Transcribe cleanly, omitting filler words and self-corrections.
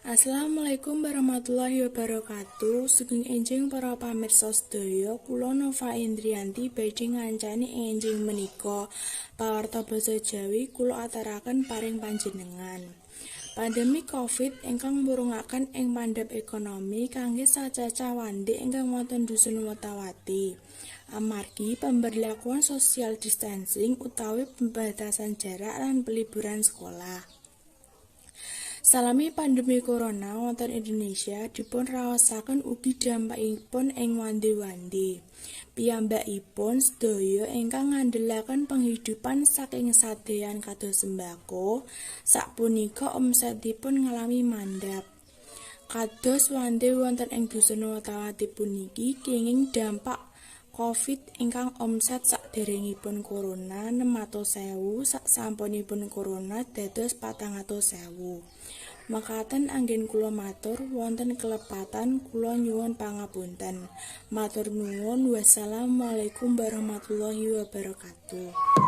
Assalamualaikum warahmatullahi wabarakatuh. Sugeng enjing para pamirsa sedaya, kula Nova Indrianti badhe ngancani enjing menika. Pawarta basa Jawi kula aturaken paring panjenengan. Pandemi Covid ingkang murungaken ing mandhap ekonomi kangge sacacah wande ingkang wonten dusun Wotawati. Amargi pemberlakuan social distancing utawi pembatasan jarak lan peliburan sekolah. Salami pandemi corona wonten Indonesia dipun raosaken ugi dampakipun ing wande-wande. Piyambakipun sedaya ingkang ngandelaken penghidupan saking sadean kados sembako, sapunika omsetipun ngalami mandhap. Kados wande wonten ing dusun Wotawati puniki kenging dampak Covid ingkang omset saderengipun corona 600.000, sasampunipun corona dados 400.000. Makaten anggen kula matur, wonten kelepatan kula nyuwun pangapunten. Matur nuwun, wassalamualaikum warahmatullahi wabarakatuh.